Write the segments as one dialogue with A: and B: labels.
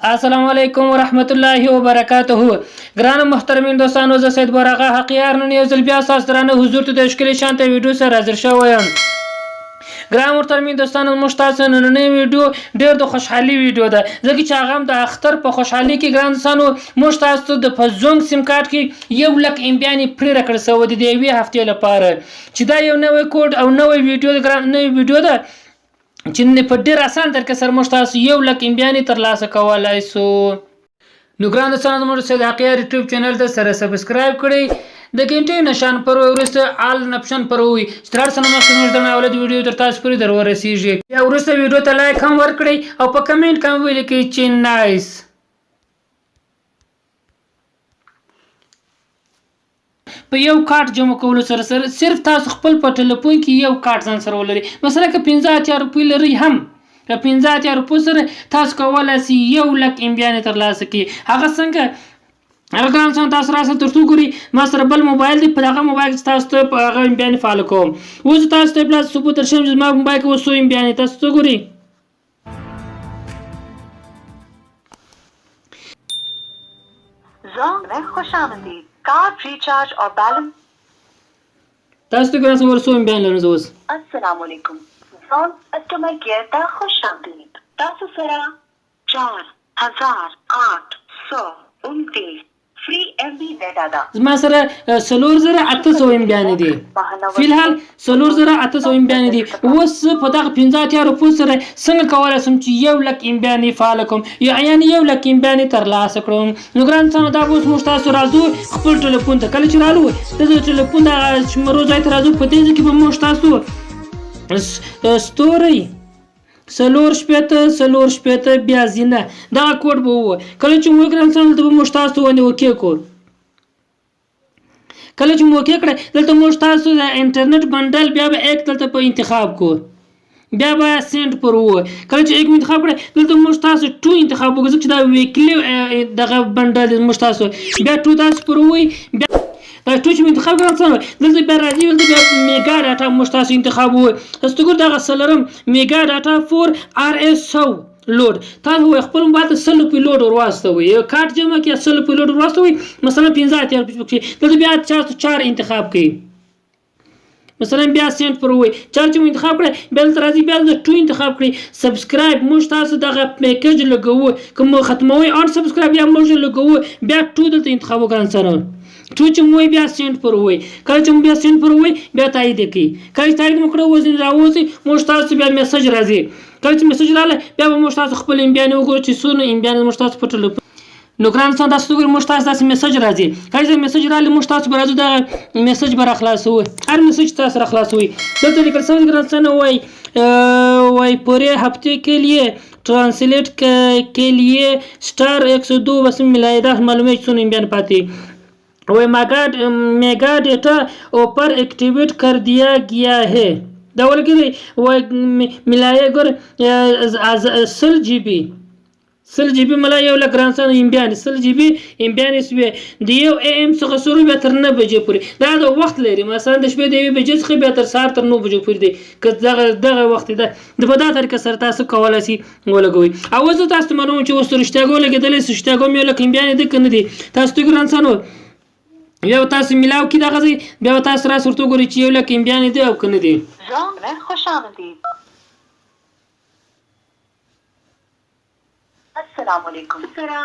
A: السلام علیکم ورحمت الله وبرکاته ګرانو محترمین دوستانو، زه سید براغه حقیار نن یو ځل بیا ستاسو درانه حضور ته د ښکلي شانته ویډیو سره حاضر شوی یم. ګران محترمین دوستانو، موږ تاسو نننۍ ویډیو ډېر د خوشحالي ویډیو ده، ځکه چې هغه هم د اختر په خوشحالي کې. ګران دوستانو، موږ تاسو د په زونګ سیم کارت کې 1 لک امبیانې free راکړل شوی دی د یوې هفتې لپاره، چې دا یو نوی کوډ او نوی ویډیو، ګران نوی ویډیو ده چې نن په ډېر اسان طریقه سره موږ تاسو 1 لک امبیانې ترلاسه کولای سو. نو ګران دوستانو، زموږ سید حقیار یوټیوب چینل ته سره subscribe کړئ، د ګنټې نشان پر وروسته all option پر وي چې تر هر څه نه مخکې زموږ د اولاد ویډیو تر تاسو پورې در ورسیږي. بیا وروسته ویډیو ته like هم ورکړئ او په کمنټ کې هم ولیکئ چې nice. په یو کارت جمع کولو سره سره صرف تاسو خپل په ټلیفون کې یو کارت ځان سره ولرئ. مثلا که 85 روپۍ لرئ هم، که 85 روپو سره تاسو کولای شئ 1 لک امبیانې ترلاسه کړئ. هغه څنګه؟ هغه ګران څنګه تاسو راسه تر څو ګوري. ما سره بل موبایل دی، په هغه موبایل کې تاسو ته په هغه امبیانې فعال کوم. اوس تاسو ته بل ثبوت درشم چې زما موبایل کې اوس څو امبیانې. تاسو څه ګوري؟
B: Zong में खुश आमदीद. कार्ड रिचार्ज और बैलेंस
A: تاسو ته ګران څنګه څو امبیان لرم زه اوس؟
B: अस्सलाम वालेकुम. Zong customer care ته خوش آمدید. تاسو سره 4829 free MB data ده.
A: زما سره 4800 امبیانې دي، فلحال 4800 امبیانې دي. اوس زه په دغه 85 روپو سره څنګه کولی شم چې 1 لک امبیانې فعال کړم، یعنې 1 لک امبیانې ترلاسه کړم؟ نو ګران دوستانو، دا به اوس موږ تاسو راځو خپل ټلیفون ته. کله چې رالو د ټلیفون دغه شمېرو ځای ته راځو، په دې ځای کې به موږ تاسو *64 64 بیا زینه دغه کوډ به ووهو. کله چې مو وکړ انسان، دلته به موږ تاسو باندې okay کو. کله چې مو okay کړه، دلته موږ تاسو د انټرنیټ bundle بیا به ایک دلته په انتخاب کو، بیا به send پر وو. کله چې ایک انتخاب کړه، دلته موږ تاسو two انتخاب وکړو، ځکه چې دا weekly دغه bundle دی. موږ تاسو بیا two تاسو پر ووی. بیا دا two چې انتخاب کړم څنګه، دلته بیا راځي، دلته بیا mega data موږ تاسو انتخاب وو. تاسو ګور دغه سلرم mega data 4 RS 100 load. تاسو خپل موبایل ته 100 روپۍ load ور واستوي، یو کارت جمع کړي، 100 روپۍ load ور واستوي، مثلا 85 روپۍ پکې. دلته بیا چا چار انتخاب کړئ، مثلا بیا send پر وای. چار چې مو انتخاب کړی، بیا دلته راځي، بیا دلته two انتخاب کړئ. subscribe موږ تاسو دغه package لګوو، که مو ختموي unsubscribe یا موږ لګوو. بیا two دلته انتخاب وکړئ سره. two چې مو بیا send پر وای. کله چې مو بیا send پر وای، بیا تایید کړئ. کله چې تایید مو کړو، وځي راوځي، موږ تاسو بیا message راځي. کله چې message راغلی، بیا به موږ تاسو خپل امبیان وګورو چې څونه امبیان موږ تاسو په ټلیفون. نو ګران دوستان، تاسو وګورئ، موږ تاسو داسې message راځي. کله چې message راغلی، موږ تاسو به راځو، دغه message به راخلاصوو. هر message تاسو راخلاصوئ، دلته لیکل شوی ګران دوستان، وای पूरे हफ्ते के लिए ट्रांसलेट के लिए स्टार 102 बस मिलाए. دا معلومه چې څونه امبیان پاتې. وای mega data offer activate कर दिया गया है. دا ولګي وای ملایې ګور 100 GB، 100 GB ملا 1 لک ګران امبیان، 100 GB امبیان سوې د 1 AM څخه شروع بیا تر 9 بجې پورې. دا د وخت لري، مثلا د شپې د 1 بجې څخه بیا تر سهار تر 9 بجو پورې دی، که دغه وخت ده. د په دا طریقه سره تاسو کولای شئ ولګوئ. او زه تاسو ته معلوم چې اوس رښتیاګو لګېدلی، رښتیاګو مې 1 لک امبیان دي که نه دي. تاسو ته ګران سانو بیا به تاسو ملاو کړي دغه ځای، بیا به تاسو راس ورته وګورئ چې 1 لک امبیان دي او که نه دي.
B: Zong में खुश आमदीद. अस्सलाम वालेकुम. सरा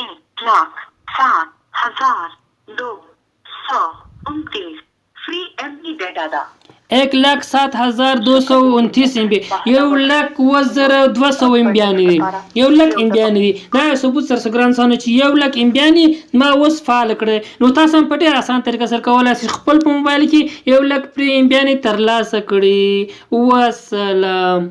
B: 1,07,229 free MB data ده.
A: 1,07,229 MB، 1,07,200 امبیانې دي، 1 لک امبیانې دي. دا یو ثبوت سره ګران سانو چې 1 لک امبیانې ما اوس فعال کړې. نو تاسو هم په ډېر اسان طریقه سره کولای شئ خپل په موبایل کې 1 لک free امبیانې ترلاسه کړئ. وسلام.